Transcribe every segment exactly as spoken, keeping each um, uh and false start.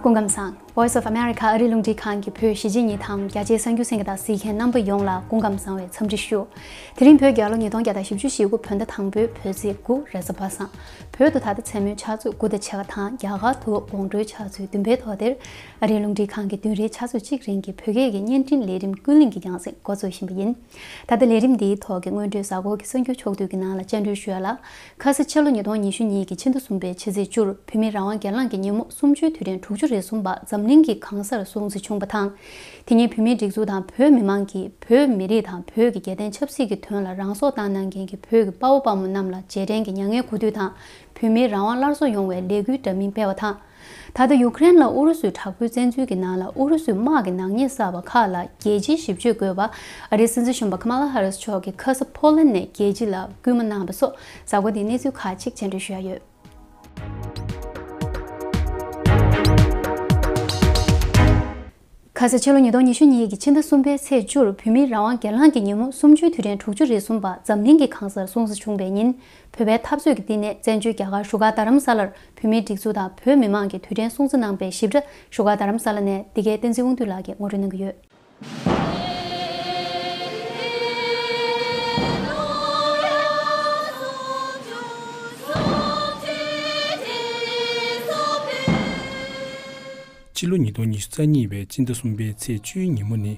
སྐུ་ཁམས་བཟང་། Voice of America ཨ་རིའི་རླུང་འཕྲིན་ཁང་གི་བོད་གཞིས་བྱེས་གཉིས་དང་རྒྱ་ཆེའི་གསར་འགྱུར་གསན་མཁན་དང་གཟིགས་མཁན་རྣམ་པ་ཡོངས་ལ་སྐུ་ཁམས་བཟང་བའི་འཚམས་འདྲི་ཞུ། དེ་རིང་བོད་རྒྱལ་ལོ་ཉིས་སྟོང་བརྒྱ་དང་བཞི་བཅུ་ཞེ་དགུ་བོད་ཟླ་དང་པོའི་བོད་ཚེས་དགུ་རེས་གཟའ་པ་སངས། བོད་དུ་ད་ལྟ་མཚན་མོའི་ཆུ་ཚོད་དགུ་དང་ཕྱེད་ཀ་དང་རྒྱ་གར་དུ་དགོང་དྲོའི་ཆུ་ཚོད་བདུན་པའི་ཐོག་དེར་ཨ་རིའི་རླུང་འཕྲིན་ཁང་གི་བདུན་རེའི་ཆུ་ཚོད་གཅིག་རིང་གི་བོད་སྐད་ཀྱི་བརྙན་འཕྲིན་ལས་རིམ་ཀུན་གླེང་གི་རྒྱང་སྲིང་འགོ་འཛུགས་བཞིན་པ་ཡིན། ད་ལྟ་ལས་རིམ་འདིའི་ཐོག་གི་སྔོན་འགྲོའི་གཟའ་འཁོར་གྱི་གསར་འགྱུར་ཕྱོགས་བསྡུས་ཀྱི་ནང་ལ་སྤྱན་འབུལ་ཞུ་ཡ་ལ། ཁ་ས་ཕྱི་ལོ་ཉིས་སྟོང་ཉི་ཤུ་གཉིས་ཀྱི་ཕྱི་ཟླ་གསུམ་པའི་ཕྱི་ཚེས་བཅུར་བོད་མིའི་རང་དབང་སྒེར་ལངས་ཀྱི་ཉིན་མོ་གསུམ་བཅུའི་དུས་དྲན་དྲུག་ཅུ་རེ་གསུམ་པ་འཛམ་གླིང་གི་གང་སར་སྲུང་བརྩི་བྱུང་བ་དང་། དེ་ཉིན་བོད་མིའི་སྒྲིག་འཛུགས་དང་བོད་མི་མང་གིས་བོད་མི་རིགས་དང་བོད་ཀྱི་རྒྱལ་བསྟན་ཆབ་སྲིད་ཀྱི་དོན་ལ་རང་སྲོག་བཏང་གནང་མཁན་གྱི་བོད་ཀྱི་དཔའ་བོ་དཔའ་མོ་རྣམས་ལ་རྗེས་དྲན་གྱི་མྱ་ངན་གུས་འདུད་དང་། བོད་མིའི་རང་དབང་སླར་གསོ་ཡོང་བའི་ལས་འགུལ་འདྲ་མིན་སྤེལ་བ་དང་། ད་ལྟ་ཡུ་ཀེ་རེན་ལ་ཨུ་རུ་སུའི་དྲག་པོའི་བཙན་འཛུལ་གྱི་ནང་ལ་ཨུ་རུ་སུའི་དམག་གི་ནག་ཉེས་བསགས་པ་ཁག་ལ་རྒྱལ་སྤྱིའི་ཞིབ་དཔྱོད་དགོས་པ་ཨ་རིའི་སྲིད་འཛིན་གཞོན་པ་ཁ་མ་ལ་ཧ་རིས་མཆོག་གིས་ཁ་ས་ཕོ་ལན་ནས་རྒྱལ་སྤྱི་ལ་སྐུལ་མ་གནང་བ་སོགས་གཟའ་འཁོར་འདིའི་གནས་ཚུལ་ཁག་ཅིག་སྤྱན་འབུལ་ཞུ་ཡ་ཡོད། ཁ་ས་ཕྱི་ལོ་ཉིས་སྟོང་ཉི་ཤུ་གཉིས་ཀྱི་ཕྱི་ཟླ་གསུམ་པའི་ཚེས་བཅུར་བོད་མིའི་རང་དབང་སྒེར་ལངས་ཀྱི་ཉིན་མོ་གསུམ་བཅུའི་དུས་དྲན་དྲུག་ཅུ་རེ་གསུམ་པ་འཛམ་གླིང་གི་གང་སར་སྲུང་བརྩི་བྱུང་བའི་ཉིན། བོད་པའི་འཐབ་རྩོད་ཀྱི་བསྟི་གནས་བཙན་བྱོལ་རྒྱ་གར་བཞུགས་སྒར་རྡ་རམ་ས་ལར་བོད་མིའི་སྒྲིག་འཛུགས་དང་བོད་མི་མང་གིས་དུས་དྲན་སྲུང་བརྩི་གནང་པའི་ཞིབ་ཕྲ་བཞུགས་སྒར་རྡ་རམ་ས་ལ་ནས་འདི་གའི་བསྟན་འཛིན་དབང་འདུས་ལགས་ཀྱིས་ངོ་སྤྲོད་གནང་གི་ཡོད། ཕྱི་ལོ་ཉིས་སྟོང་ཉི་ཤུ་རྩ་གཉིས་པའི་སྤྱི་ཟླ་གསུམ་པའི་ཚེས་བཅུའི་ཉིན་མོ་ནི།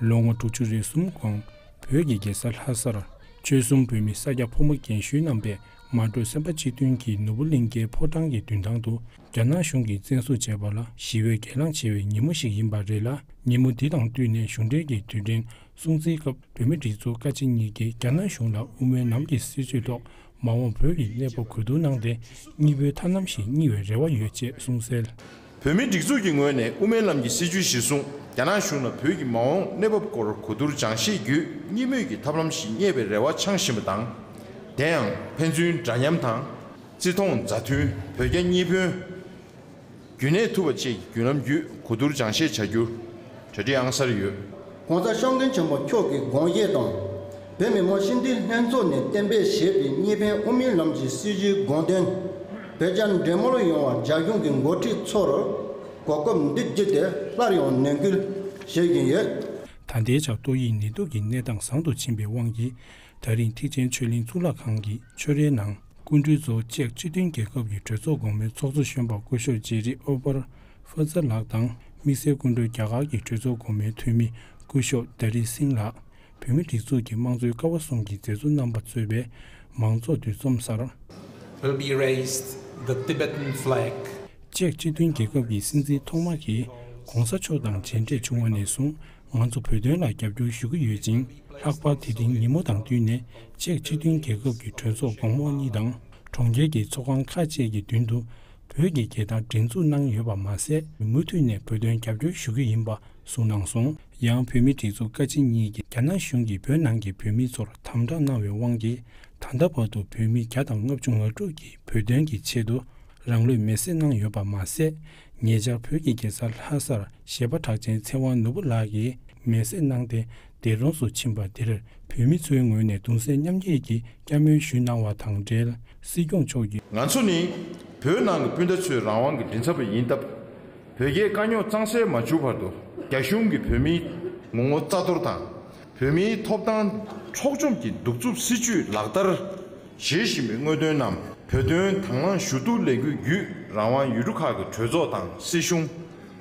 ལོ་ངོ་དྲུག་ཅུ་རེ་གསུམ་གོང་བོད་ཀྱི་རྒྱལ་ས་ལྷ་སར་ཆོལ་གསུམ་བོད་མི་ས་སྐྱ་ཕོ་མོ་རྒན་གཞོན་རྣམ་པས་མ་གྲོས་སེམས་པ་གཅིག་མཐུན་གྱིས་ནོར་བུ་གླིང་ཁའི་ཕོ་བྲང་གི་མདུན་ཐང་དུ་རྒྱ་ནག་གཞུང་གིས་བཙན་བཟུང་བྱས་པ་ལ་ཞི་བའི་གྱེན་ལངས་བྱེད་པའི་ཉིན་མོ་ཞིག་ཡིན་པ་རེད་ལ། ཉིན་མོ་འདི་དང་བསྟུན་ནས་གཞུང་འབྲེལ་གྱི་དུས་དྲན་སྲུང་བརྩིའི་སྐབས་བོད་མིའི་སྒྲིག་འཛུགས་བཀའ་སྤྱི་གཉིས་ཀྱིས་རྒྱ་ནག་གཞུང་ལ་དབུ་མའི་ལམ་གྱི་སྲིད་བྱུས་ཐོག་མ་འོངས་བོད་ཀྱི་གནས་བབ་གོ་བསྡུར་གནང་སྟེ་གཉིས་པོའི་ཐབས་ལམ་ཞིག་གཉེར་བའི་རེ་བ་ཡོད་ཅེས་གསུངས་གསལ། བོད་མིའི་སྒྲིག་འཛུགས་ཀྱི་ངོས་ནས་དབུ་མའི་ལམ་གྱི་སྲིད་བྱུས་གཞིར་བཟུང་རྒྱ་ནག་གཞུང་ལ་བོད་ཀྱི་མ་འོངས་གནས་བབ་སྐོར་གོ་བསྡུར་སྦྱང་ཤེས་བརྒྱུད་གཉིས་མོས་ཀྱི་ཐབས་ལམ་ཞིག་གཉེར་བའི་རེ་བ་འཆང་བཞིན་པ་དང་། དེ་ཡང་ཕན་ཚུན་འདྲ་མཉམ་དང་། བརྩི་མཐོང་མཛའ་མཐུན། བོད་རྒྱ་གཉིས་ཕན། རྒྱུན་གནས་ཐུབ་པ་བཅས་ཀྱི་བརྒྱུད་ལམ་བརྒྱུད་གོ་བསྡུར་སྦྱང་ཤེས་བྱ་རྒྱུར་གྲ་སྒྲིག་ཨང་གསར་ཡོད། ༸གོང་ས་སྐྱབས་མགོན་ཆེན་པོ་མཆོག་གི་དགོངས་བཞེད་དང་། བོད་མི་མང་སྤྱི་འཐུས་ལྷན་ཚོགས་ནས་གཏན་འབེབས་བྱས་པའི་གཉིས་ཕན་དབུ་མའི་ལམ་གྱི་སྲིད་བྱུས་དགོངས་དོན། བོད་རྒྱ་འབྲེལ་མོལ་ཡོང་བར་རྒྱ་གཞུང་གི་འགོ་ཁྲིད་ཚོར་གོ་སྐབས་འདི་བརྒྱུད་དེ་སླར་ཡང་ནན་སྐུལ་ཞུ་བཞིན་ཡོད། ད་ལྟའི་ཆར་ཏོག་དབྱིབས་ནད་དུག་གི་གནས་སྟངས་བཟང་དུ་ཕྱིན་པའི་དབང་གིས། ད་རིང་ཐེག་ཆེན་ཆོས་གླིང་གཙུག་ལག་ཁང་གི་ཆོས་རའི་ནང་། སྐུ་མགྲོན་གཙོ་བོ་ཅེཀ་སྤྱི་མཐུན་རྒྱལ་ཁབ་ཀྱི་གྲོས་ཚོགས་གོང་མའི་ཚོགས་གཙོ་གཞོན་པ་སྐུ་ཞབས་ཇེ་རི་ཨོ་པར་ཧྥ་ཛ་ལགས་དང་། དམིགས་བསལ་སྐུ་མགྲོན་རྒྱ་གར་གྱི་གྲོས་ཚོགས་གོང་མའི་འཐུས་མི་སྐུ་ཞབས་དཱ་རི་སིང་ལགས། བོད་མིའི་སྒྲིག་འཛུགས་ཀྱི་དམངས་གཙོའི་ཀ་བ་གསུམ་གྱི་མཛད་གཙོ་རྣམ་པ་གཙོས་པའི་མང་ཚོགས་འདུ་འཛོམས་སར། Will be raised the Tibetan flag. ཅེཀ་སྤྱི་མཐུན་རྒྱལ་ཁབ་ཀྱི་སྲིད་འཛིན་ཐོག་མ་གིས་༸གོང་ས་མཆོག་དང་མཇལ་འཕྲད་བྱུང་བ་ནས་བཟུང་ང་ཚོ་བོད་དོན་ལ་རྒྱབ་སྐྱོར་ཞུ་གི་ཡོད་ཅིང་། ལྷག་པར་དེ་རིང་ཉིན་མོ་དང་བསྟུན་ནས་ཅེཀ་སྤྱི་མཐུན་རྒྱལ་ཁབ་ཀྱི་གྲོས་ཚོགས་གོང་འོག་གཉིས་དང་གྲོང་ཁྱེར་གྱི་ཚོགས་ཁང་ཁག་བཅས་ཀྱི་མདུན་དུ་བོད་ཀྱི་རྒྱལ་དར་སྒྲེང་འཛུགས་གནང་ཡོད་པ་མ་ཟད། མུ་མཐུད་ནས་བོད་དོན་རྒྱབ་སྐྱོར་ཞུ་གི་ཡིན་པ་གསུངས་གནང་སོང་། ཡང་བོད་མིའི་སྒྲིག་འཛུགས་བཀའ་སྤྱི་གཉིས་ཀྱིས་རྒྱ་ནག་གཞུང་གིས་བོད་ནང་གི་བོད་མི་ཚོར་དམ་དྲག་གནང་བའི་དབང་གིས། ད་ལྟ་བར་དུ་བོད་མི་བརྒྱ་དང་ལྔ་བཅུ་ང་དྲུག་གིས་བོད་དོན་གྱི་ཆེད་དུ་རང་ལུས་མེར་སྲེག་གནང་ཡོད་པ་མ་ཟད། ཉེ་ཆར་བོད་ཀྱི་རྒྱལ་ས་ལྷ་སར་གཞས་པ་གྲགས་ཅན་ཚེ་དབང་ནོར་བུ་ལགས་ཀྱིས་མེར་སྲེག་གནང་སྟེ་འདས་གྲོངས་སུ་ཕྱིན་པ་དེར་བོད་མི་ཚོའི་ངོས་ནས་གདུང་སེམས་མཉམ་སྐྱེད་ཀྱི་བཅའ་མོལ་ཞུས་གནང་བ་དང་འབྲེལ། སྲིད་སྐྱོང་མཆོག་གིས། ང་ཚོ་ནི་བོད་ནང་གི་སྤུན་ཟླ་ཚོའི་རང་དབང་གི་མགྲིན་ཚབ་པ་ཡིན་སྟབས། བོད་རྒྱའི་དཀའ་རྙོག་གཙང་སེལ་མ་བྱུང་བར་དུ་རྒྱ་གཞུང་གིས་བོད་མིའི་ངོ་ངོ་རྩ་གཏོར་དང་། བོད་མིའི་ཐོབ་ཐང་འཕྲོག་བཅོམ་གྱི་གདུག་རྩུབ་སྲིད་བྱུས་ལག་བསྟར་བྱེད་བཞིན་པའི་དངོས་དོན་རྣམས། བོད་དོན་དང་བླངས་ཞུ་གཏུག་ལས་འགུལ་བརྒྱུད་རང་དབང་ཡུལ་གྲུ་ཁག་གི་གྲོས་ཚོགས་དང་སྲིད་གཞུང་།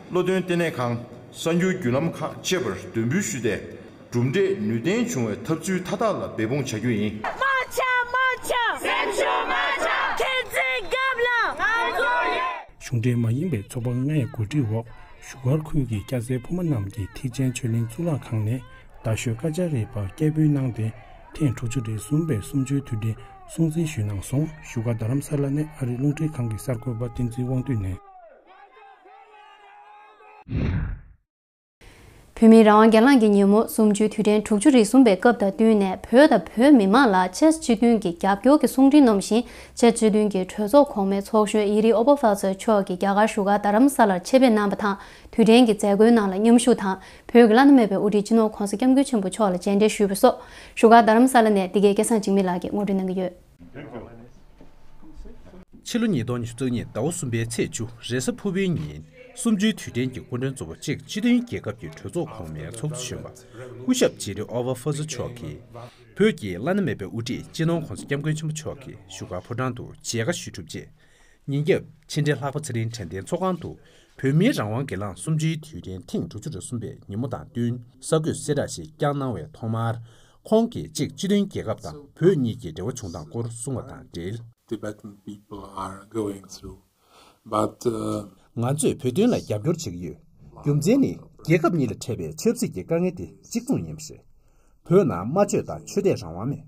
བློ་འདོན་ལྟེ་གནས་ཁང་། གསར་འགྱུར་བརྒྱུད་ལམ་ཁག་བཅས་པར་འདོན་འབུལ་ཞུས་ཏེ། གྲུབ་འབྲས་ནུས་ལྡན་བྱུང་བའི་ཐབས་ཚུལ་མཐའ་དག་ལ་འབད་འབུངས་བྱ་རྒྱུ་ཡིན། མ་ཆག་མ་ཆག་སེམས་ཤུགས་མ་ཆག་ཁྱེད་ཚོའི་རྒྱབ་ལ་ང་ཚོ་ཡོད། གཞུང་འབྲེལ་མ་ཡིན་པའི་ཚོགས་པ་ལྔའི་གོ་སྒྲིག་འོག་བཞུགས་སྒར་ཁུལ་གྱི་སྐྱ་སེར་ཕོ་མོ་རྣམས་ཀྱིས་ཐེག་ཆེན་ཆོས་གླིང་གཙུག་ལག་ཁང་ནས་རྡ་ཤོད་ཀ་ཅ་རི་པར་སྐད་འབོད་གནང་སྟེ། ཐེངས་དྲུག་ཅུ་རེ་གསུམ་པའི་གསུམ་བཅུའི་དུས་དྲན་སྲུང་བརྩི་ཞུས་གནང་སོང་། བཞུགས་སྒར་རྡ་རམ་ས་ལ་ནས་ཨ་རིའི་རླུང་འཕྲིན་ཁང་གི་གསར་འགོད་པ་བསྟན་འཛིན་དབང་འདུས་ནས། བོད་མིའི་རང་དབང་སྒེར་ལངས་ཀྱི་ཉིན་མོ་གསུམ་བཅུའི་དུས་དྲན་དྲུག་ཅུ་རེ་གསུམ་པའི་སྐབས་དང་བསྟུན་ནས། བོད་དང་བོད་མི་མང་ལ་ཅེཀ་སྤྱི་མཐུན་གྱི་རྒྱབ་སྐྱོར་གྱི་གསུང་འཕྲིན་སྣོམ་བཞིན། ཅེཀ་སྤྱི་མཐུན་གྱི་གྲོས་ཚོགས་གོང་མའི་ཚོགས་གཞོན་ཡེ་རི་ཨོ་པ་ཧྥ་ཙེ་མཆོག་གིས་རྒྱ་གར་བཞུགས་སྒར་རྡ་རམ་ས་ལར་ཆེད་ཕེབས་གནང་བ་དང་། དུས་དྲན་གྱི་མཛད་སྒོའི་ནང་ལ་མཉམ་ཞུགས་དང་། བོད་ཀྱི་བླ་ན་མེད་པའི་དབུ་ཁྲིད་སྤྱི་ནོར་༸གོང་ས་༸སྐྱབས་མགོན་ཆེན་པོ་མཆོག་ལ་མཇལ་འཕྲད་ཞུས་པ་སོགས། བཞུགས་སྒར་རྡ་རམ་ས་ལ་ནས་འདི་གའི་སྐལ་བཟང་འཇིགས་མེད་ལགས་ཀྱིས་ངོ་སྤྲོད་གནང་གི་ཡོད། ཕྱི་ལོ་ཉིས་སྟོང་ཉི་ཤུ་རྩ་གཉིས་ཟླ་བ་གསུམ་པའི་ཚེས་བཅུ་རེས་གཟའ་ཕུར་བུའི་ཉིན། གསུམ་བཅུའི་དུས་དྲན་གྱི་སྐུ་མགྲོན་གཙོ་བོ་ཅེཀ་སྤྱི་མཐུན་རྒྱལ་ཁབ་ཀྱི་གྲོས་ཚོགས་གོང་མའི་ཚོགས་གཙོ་གཞོན་པ་སྐུ་ཞབས་ཇེ་རི་ཨོ་ཝ་ཧྥོ་ཛོ་མཆོག་གིས། བོད་ཀྱི་བླ་ན་མེད་པའི་དབུ་ཁྲིད་སྤྱི་ནོར་༧གོང་ས་༧སྐྱབས་མགོན་ཆེན་པོ་མཆོག་གིས་བཞུགས་སྒར་ཕོ་བྲང་དུ་མཇལ་ཁ་ཞུས་གྲུབ་རྗེས། ཉིན་རྒྱབ་ཕྱི་འབྲེལ་ལྷག་པ་ཚེ་རིང་དྲན་རྟེན་ཚོགས་ཁང་དུ་བོད་མིའི་རང་དབང་སྒེར་ལངས་གསུམ་བཅུའི་དུས་དྲན་ཐེངས་དྲུག་ཅུ་རེ་གསུམ་པའི་ཉིན་མོ་དང་བསྟུན་གསར་འགོད་གསལ་བསྒྲགས་ཤིག་བསྐྱངས་གནང་བའི་ཐོག་མར། ཁོང་གིས་ཅེཀ་སྤྱི་མཐུན་རྒྱལ་ཁབ་དང་བོད་གཉིས་ཀྱི་འབྲེལ་བ་བྱུང་སྟངས་སྐོར་གསུངས་བ་དང་འབྲེལ། Tibetan people are going through. But, uh, ང་ཚོས་བོད་དོན་ལ་རྒྱབ་སྐྱོར་བྱེད་ཀྱི་ཡོད། རྒྱུ་མཚན་ནི་རྒྱལ་ཁབ་གཉིས་ལ་འཕྲད་པའི་ཆབ་སྲིད་ཀྱི་དཀའ་ངལ་དེ་གཅིག་མཚུངས་ཡིན་པ་རེད། བོད་ནང་སྨྲ་བརྗོད་དང་ཆོས་དད་རང་དབང་མེད།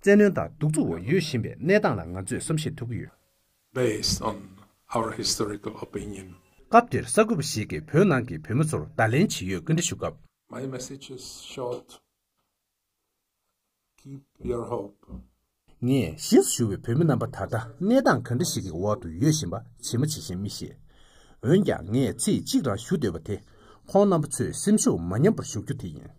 བཙན་གནོན་དང་གདུག་རྩུབ་འོག་ཡོད་བཞིན་པའི་གནས་སྟངས་ལ་ང་ཚོས་བསམ་ཤེས་ཐུབ་ཀྱི་ཡོད། Based on our historical opinion. སྐབས་དེར་གསར་འགོད་པ་ཞིག་གིས་བོད་ནང་གི་བོད་མི་ཚོར་བརྡ་ལན་ཇི་ཡོད་བཀའ་འདྲི་ཞུ་སྐབས། My message is short. Keep your hope. ངས་གཞིས་སུ་བཞུགས་པའི་བོད་མི་རྣམ་པ་ད་ལྟ་གནས་སྟངས་ག་འདྲ་ཞིག་གི་འོག་ཏུ་ཡོད་བཞིན་པ་ཇི་མ་ཇི་བཞིན་མི་ཤེས། འོན་ཀྱང་ངས་ཚིག་གཅིག་རང་ཞུ་འདོད་པ་དེ། ཁོང་རྣམ་པ་ཚོས་སེམས་ཤུགས་མ་ཉམས་པར་བཞུགས་རྒྱུ་དེ་ཡིན།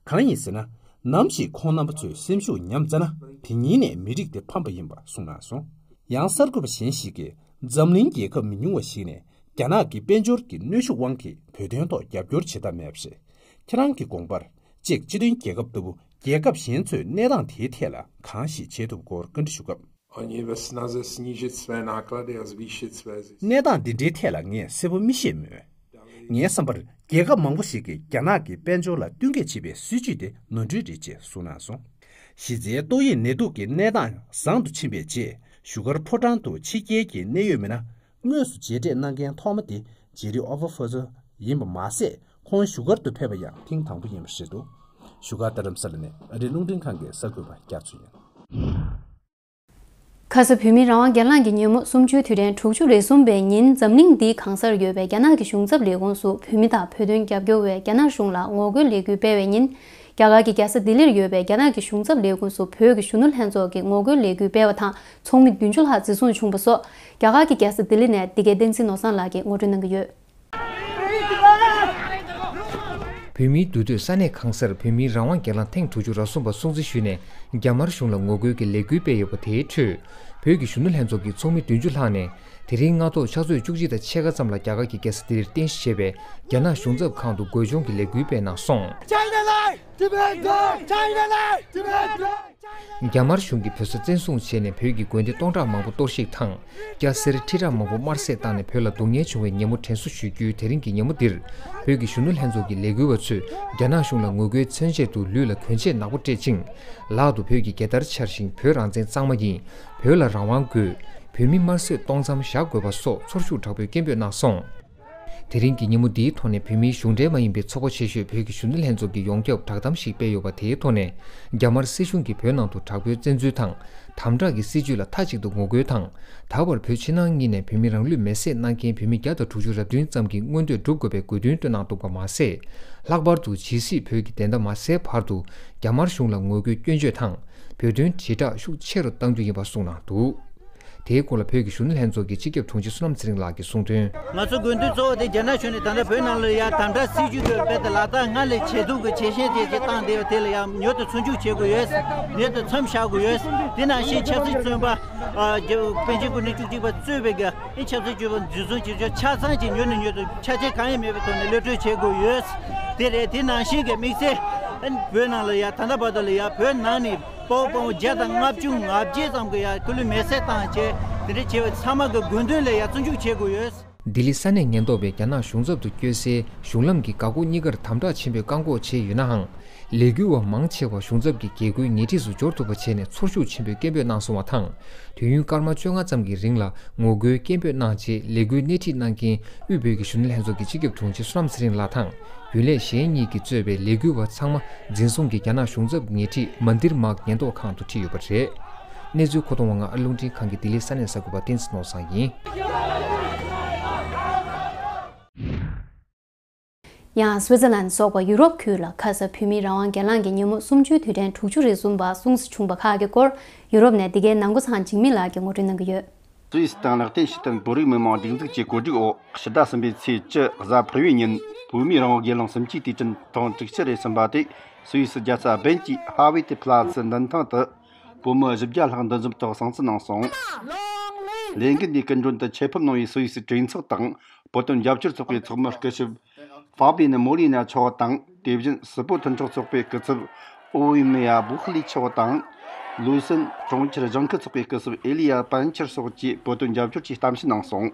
གང་ཡིན་ཟེར་ན། ནམ་ཞིག་ཁོང་རྣམ་པ་ཚོས་སེམས་ཤུགས་ཉམས་ཚར་ན། དེ་ཉིད་ནས་མི་རིགས་དེ་ཕམ་པ་ཡིན་པ་གསུངས་གནང་སོང་། ཡང་གསར་འགོད་པ་གཞན་ཞིག་གིས་འཛམ་གླིང་རྒྱལ་ཁབ་མི་ཉུང་བ་ཞིག་ནས་རྒྱ་ནག་གི་དཔལ་འབྱོར་གྱི་གནོན་ཤུགས་དབང་གིས་བོད་དོན་ཐོག་རྒྱབ་སྐྱོར་བྱེད་ཐབས་མེད་པ་རེད། ཁྱེད་རང་གི་དགོངས་པར། ཅེཀ་སྤྱི་མཐུན་རྒྱལ་ཁབ་ལྟ་བུ་རྒྱལ་ཁབ་གཞན་ཚོས་གནས་སྟངས་དེའི་ཐད་ལ་གང་ཞིག་བྱེད་ཐུབ་སྐོར་བཀའ་འདྲི་ཞུ་སྐབས། Oni ve snaze snížit své náklady a zvýšit své zisk. གནས་སྟངས་འདི་འདྲའི་ཐད་ལ་ངས་གསལ་པོ་མི་ཤེས་མོད། ངའི་བསམ་པར་རྒྱལ་ཁབ་མང་པོ་ཞིག་གིས་རྒྱ་ནག་གི་དཔལ་འབྱོར་ལ་བསྟུན་མཁས་བྱེད་པའི་སྲིད་ཇུས་དེ་ནོར་འཁྲུལ་རེད་ཅེས་གསུངས་གནང་སོང་། གཞི་རྩའི་ཏོག་དབྱིབས་ནད་དུག་གི་གནས་སྟངས་བཟང་དུ་ཕྱིན་པའི་རྗེས་བཞུགས་སྒར་ཕོ་བྲང་དུ་ཕྱི་རྒྱལ་གྱི་གནད་ཡོད་མི་སྣ་དངོས་སུ་མཇལ་འཕྲད་གནང་མཁན་ཐོག་མ་དེ་ཇེ་རི་ཨོ་ཝ་ཧྥོ་ཛོ་ཡིན་པ་མ་ཟད། ཁོང་བཞུགས་སྒར་དུ་ཕེབས་པ་ཡང་ཐེངས་དང་པོ་ཡིན་པ་རེད་འདུག་བཞུགས་སྒར་རྡ་རམ་ས་ལ་ནས་ཨ་རི་རླུང་འཕྲིན་ཁང་གི་གསར་འགོད་པ་རྒྱ་མཚོ་ཡིན། ཁ་ས་བོད་མིའི་རང་དབང་སྒེར་ལངས་ཀྱི་ཉིན་མོ་གསུམ་བཅུའི་དུས་དྲན་དྲུག་ཅུ་རེ་གསུམ་པའི་ཉིན་འཛམ་གླིང་འདིའི་གང་སར་ཡོད་པའི་རྒྱ་ནག་གི་གཞུང་ཚབ་ལས་ཁུངས་སུ་བོད་མི་དང་བོད་དོན་རྒྱབ་སྐྱོར་བས་རྒྱ་ནག་གཞུང་ལ་ངོ་རྒོལ་ལས་འགུལ་སྤེལ་བའི་ཉིན། རྒྱ་གར་གྱི་རྒྱལ་ས་ལྡི་ལིར་ཡོད་པའི་རྒྱ་ནག་གི་གཞུང་ཚབ་ལས་ཁུངས་སུ་བོད་ཀྱི་གཞོན་ནུ་ལྷན་ཚོགས་ཀྱི་ངོ་རྒོལ་ལས་འགུལ་སྤེལ་བ་དང་ཚོགས་མི་བདུན་ཅུ་ལྷག་འཛིན་བཟུང་བྱུང་བ་སོགས། རྒྱ་གར་གྱི་རྒྱལ་ས་ལྡི་ལི་ནས་འདི་གའི་བསྟན་འཛིན་ནོར་བཟང་ལགས་ཀྱིས་ངོ་སྤྲོད་གནང་གི་ཡོད། བོད་མིའི་འདུས་སྡོད་ས་གནས་གང་སར་བོད་མིའི་རང་དབང་སྒེར་ལངས་ཐེངས་དྲུག་ཅུ་རེ་གསུམ་པ་སྲུང་བརྩི་ཞུས་ནས་རྒྱ་དམར་གཞུང་ལ་ངོ་རྒོལ་གྱི་ལས་འགུལ་སྤེལ་ཡོད་པ། དེའི་ཁྲོད་བོད་ཀྱི་གཞོན་ནུ་ལྷན་ཚོགས་ཀྱི་ཚོགས་མི་བདུན་ཅུ་ལྷག་ནས་དེ་རིང་སྔ་དྲོ་ཕྱག་ཚོད་བཅུ་གཅིག་དང་ཕྱེད་ཀ་ཙམ་ལ་རྒྱ་གར་གྱི་རྒྱལ་ས་ལྡི་ལིར་རྟེན་གཞི་བྱས་པའི་རྒྱ་ནག་གཞུང་ཚབ་ཁང་དུ་རྒོལ་བྱུང་གི་ལས་འགུལ་སྤེལ་གནང་སོང་། China Life! Tibet Life! China Life! Tibet Life! རྒྱ་དམར་གཞུང་གིས་བོད་ས་བཙན་བཟུང་བྱས་ནས་བོད་ཀྱི་དགོན་སྡེ་སྟོང་ཕྲག་མང་པོ་གཏོར་བཤིག་དང་། སྐྱ་སེར་ཁྲི་ཕྲག་མང་པོ་དམར་བསད་བཏང་ནས་བོད་ལ་སྡུག་བསྔལ་བྱུང་བའི་ཉིན་མོ་དྲན་གསོ་ཞུ་རྒྱུའི་དེ་རིང་གི་ཉིན་མོ་འདིར། བོད་ཀྱི་གཞོན་ནུ་ལྷན་ཚོགས་ཀྱི་ལས་འགུལ་བ་ཚོས་རྒྱ་ནག་གཞུང་ལ་ངོ་རྒོལ་མཚོན་ཆེད་དུ་ལུས་ལ་གོན་ཆས་ནག་པོ་སྤྲས་ཤིང་། ལག་ཏུ་བོད་ཀྱི་རྒྱལ་དར་འཕྱར་ཞིང་། བོད་རང་བཙན་གཙང་མ་ཡིན། བོད་ལ་རང་དབང་དགོས། བོད་མི་དམར་གསོད་གཏོང་མཚམས་བཞག་དགོས་པ་སོགས་ཚོར་ཤུགས་དྲག་པོས་སྐད་འབོད་གནང་སོང་། དེ་རིང་གི་ཉིན་མོ་འདིའི་ཐོག་ནས་བོད་མིའི་གཞུང་འབྲེལ་མ་ཡིན་པའི་ཚོགས་པ་ཆེ་ཤོས་བོད་ཀྱི་གཞོན་ནུ་ལྷན་ཚོགས་ཀྱིས་ཡོངས་ཁྱབ་བསྒྲགས་གཏམ་ཞིག་སྤེལ་ཡོད་པ། དེའི་ཐོག་ནས་རྒྱ་དམར་སྲིད་གཞུང་གིས་བོད་ནང་དུ་དྲག་པོའི་བཙན་འཛུལ་དང་དམ་དྲག་གི་སྲིད་བྱུས་ལ་མཐའ་གཅིག་ཏུ་ངོ་རྒོལ་དང་། ད་བར་བོད་ཕྱི་ནང་གཉིས་ནས་བོད་མི་རང་ལུས་མེར་སྲེག་གནང་མཁན་བོད་མི་བརྒྱ་དང་དྲུག་ཅུ་རེ་བདུན་ཙམ་གྱི་མངོན་འདོད་སྒྲུབ་དགོས་པའི་དགོས་འདུན་བཏོན་གནང་འདུག་པ་མ་ཟད། ལྷག་པར་དུ་ཇི་སྲིད་བོད་ཀྱི་བདེན་མཐའ་མ་གསལ་བར་དུ་རྒྱ་དམར་གཞུང་ལ་ངོ་རྒོལ་སྐྱོན་བརྗོད་དང་། བོད་དོན་དྲིལ་བསྒྲགས་ཤུགས་ཆེ་རུ་གཏང་རྒྱུ་ཡིན་པ་གསུངས་གནང་འདུག་དེའི་སྐོར་ལ་བོད་ཀྱི་གཞོན་ནུ་ལྷན་ཚོགས་ཀྱི་སྤྱི་ཁྱབ་དྲུང་ཆེ་བསོད་ནམས་ཚེ་རིང་ལགས་ཀྱིས་གསུངས་དོན། ང་ཚོ་དགོས་འདུན་གཙོ་བོ་དེ་རྒྱ་ནག་གཞུང་ནས་ད་ལྟ་བོད་ནང་ལ་ཡ་དམ་དྲག་སྲིད་ཇུས་ཀྱི་དཔེ་དེ་ལག་བསྟར་སྔར་ལས་ཇེ་སྡུག་གི་ཇེ་ཞན་དེ་ཇེ་བཏང་བསྡད་པ་དེ་ལ་ཡ་མྱུར་དུ་ཚོད་འཇུག་བྱེད་དགོས་ཡོད། མྱུར་དུ་མཚམས་བཞག་དགོས་ཡོད། དེ་ནང་བཞིན་ཆབ་སྲིད་བཙོན་པ་ཨ་རྒྱ་པཎ་ཆེན་སྐུ་ཕྲེང་བཅུ་གཅིག་པ་གཙོས་པའི་གི་ཨེ་ཆབ་སྲིད་བཙོན་པ་འཛིན་བཟུང་བྱེད་ཕྱོགས་ཆ་ཚང་གི་མྱུར་ནས་མྱུར་དུ་ཆ་རྐྱེན་གང་ཡང་མེད་པའི་ཐོག་ནས་གློད་གྲོལ་བྱེད་དགོས་ཡོད། དེ་རེད། དེ་ནང་བཞིན་གི་དམིགས་བསལ་ཨ་བོད་ནང་ལ་ཡ་ད་ལྟ་བར་དུ་ལ་ཡ་བོད་ནང་ནས། དཔའ་བོ་དཔའ་མོ་བརྒྱ་དང་ལྔ་བཅུ་ང་བརྒྱད་ཙམ་གྱི་ཡ་སྐུ་ལུས་མེར་སྲེག་བཏང་བྱས་དེ་འདྲ་བྱས་པ་ཚང་མ་གི་དགོས་འདུན་ལ་ཡ་བརྩི་འཇོག་བྱེད་དགོས་ཡོད། ལྡི་ལི་ས་གནས་ཉེན་རྟོག་པས་རྒྱ་ནག་གཞུང་ཚབ་ཏུ་བསྐྱོད་སའི་གཞུང་ལམ་གྱི་འགག་སྒོ་གཉིས་ཀར་དམ་དྲག་ཆེན་པོས་བཀག་འགོག་བྱས་ཡོད་ནའང་། ལས་འགུལ་བ་མང་ཆེ་བ་གཞུང་ཚབ་ཀྱི་རྒྱལ་སྒོའི་ཉེ་འཁྲིས་སུ་འབྱོར་ཐུབ་པ་བྱས་ནས་ཚོར་ཤུགས་ཆེན་པོས་སྐད་འབོད་གནང་སོང་བ་དང་། དུས་ཡུན་སྐར་མ་བཅོ་ལྔ་ཙམ་གྱི་རིང་ལ་ངོ་རྒོལ་སྐད་འབོད་གནང་རྗེས་ལས་འགུལ་སྣེ་ཁྲིད་གནང་མཁན་དབུས་བོད་ཀྱི་གཞོན་ནུ་ལྷན་ཚོགས་ཀྱི་སྤྱི་ཁྱབ་དྲུང་ཆེ་བསོད་ནམས་ཚེ་རིང་ལགས་དང་། རྒྱུན་ལས་གཞན་གཉིས་ཀྱིས་གཙོས་པའི་ལས་འགུལ་བ་ཚང་མ་འཛིན་བཟུང་གིས་རྒྱ་ནག་གཞུང་ཚབ་ཉེ་འཁྲིས་མན་དིར་མཱག་ཉེན་རྟོག་ཁང་དུ་ཁྲིད་ཡོད་པ་རེད། གནས་ཚུལ་མཁོ་གཏོང་བ་ང་ཨ་རླུང་འཕྲིན་ཁང་གི་ལྡི་ལི་ས་གནས་གསར་འགོད་པ་བསྟན་འཛིན་ནོར་བཟང་ཡིན། ཡང་སུའེ་ཙེར་ལན་སོགས་པ་ཡུ་རོབ་ཁུལ་ལ་ཁ་ས་བོད་མིའི་རང་དབང་སྒེར་ལངས་ཀྱི་ཉིན་མོ་གསུམ་བཅུའི་དུས་དྲན་དྲུག་ཅུ་རེ་བཟུང་བ་སྲུང་བརྩི་བྱུང་བ་ཁག་གི་སྐོར་ཡུ་རོབ་ནས་འདི་གའི་ནང་སྒོ་ཚང་འཇིགས་མེད་ལགས་ཀྱིས་ངོ་སྤྲོད་གནང་གི་ཡོད། སུད་སི་དང་ལེག་ཏེན་ཤི་ཏན་བོད་རིགས་མི་མང་སྒྲིག་འཛུགས་ཀྱི་གོ་སྒྲིག་འོག་ཕྱི་ཟླ་གསུམ་པའི་ཚེས་བཅུ་གཟའ་ཕུར་བུའི་ཉིན་བོད་མིའི་རང་དབང་སྒེར་ལངས་གསུམ་བཅུའི་དུས་དྲན་ཐེངས་དྲུག་ཅུ་རེ་གསུམ་པ་དེ་སུད་སི་རྒྱལ་ས་བྷེན་གྱི་ཧ་ཝེ་ཏི་ཕ་ལ་སི་མདུན་ཐང་དུ་བོད་མི་བཞི་བརྒྱ་ལྷག་འདུ་འཛོམས་ཐོག་སྲུང་བརྩི་གནང་སོང་། ལས་འགུལ་འདིའི་སྐུ་མགྲོན་དུ་ཆེད་ཕེབས་གནང་བའི་སུད་སི་གྲོས་ཚོགས་དང་ བོད་དོན་རྒྱབ་སྐྱོར་ཚོགས་པའི་ཚོགས་མི་སྐུ་ཞབས་ཧྥ་བི་ནི་མོ་ལི་ན་མཆོག་དང་། དེ་བཞིན་སིལ་པོ་མཐུན་ཚོགས་ཚོགས་པའི་སྐུ་ཚབ་ཨོ་ཝི་མི་ཡ་བུ་ཧ་ལི་མཆོག་དང་། ལུའུ་སིན་གྲོང་ཁྱེར་ལྗང་ཁུ་ཚོགས་པའི་སྐུ་ཚབ་ཨེ་ལི་ཡ་པན་ཆར་སོགས་ཀྱིས་བོད་དོན་རྒྱབ་སྐྱོར་གྱི་གཏམ་བཤད་གནང་སོང་།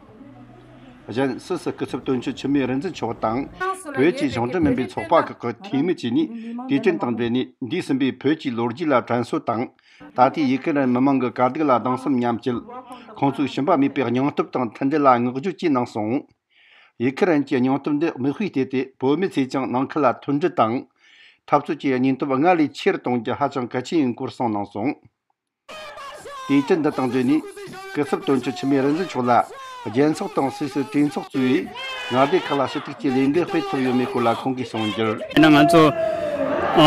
གཞན་སུད་སི་སྐུ་ཚབ་དོན་གཅོད་འཆི་མེད་རིག་འཛིན་མཆོག་དང་། བོད་ཀྱི་གཞུང་འབྲེལ་མིན་པའི་ཚོགས་པ་ཁག་གི་འཐུས་མི་བཅས་ནས་དུས་དྲན་དང་འབྲེལ་ནས་འདས་ཟིན་པའི་བོད་ཀྱི་ལོ་རྒྱུས་ལ་དྲན་གསོ་དང་། ད་ལྟའི་ཡུ་ཁེ་རན་མི་མང་གི་དཀའ་སྡུག་ལ་སྡང་སེམས་མཉམ་སྐྱེད། ཁོང་ཚོའི་ཞུམ་པ་མེད་པའི་སྙིང་སྟོབས་དང་མཐུན་སྒྲིལ་ལ་བསྔགས་བརྗོད་བཅས་གནང་སོང་། ཡུ་ཁེ་རན་གྱི་སྙིང་སྟོབས་འདི་མིག་དཔེ་བལྟས་ཏེ། བོད་མི་ཚོས་ཀྱང་ནང་ཁུལ་ལ་མཐུན་སྒྲིལ་དང་། འཐབ་རྩོད་ཀྱི་སྙིང་སྟོབས་སྔར་ལས་ཆེ་རུ་གཏོང་རྒྱུ་ཧ་ཅང་གལ་ཆེན་ཡིན་སྐོར་གསུངས་གནང་སོང་། དུས་དྲན་འདི་དང་འབྲེལ་ནས། སྐུ་ཚབ་དོན་གཅོད་འཆི་མེད་རིག་འཛིན་མཆོག་ལ། རྒྱལ་ཚོགས་དང་སུད་སི་གྲོས་ཚོགས་གཙོས། མངའ་སྡེ་ཁག་ལ་ཞུ་གཏུག་གི་ལས་འགུལ་སྤེལ་ཐུབ་ཡོད་མེད་སྐོར་ལ་ཁོང་གིས་གསུངས་རྒྱུར། ཡིན་ན་ང་ཚོ་ཨ་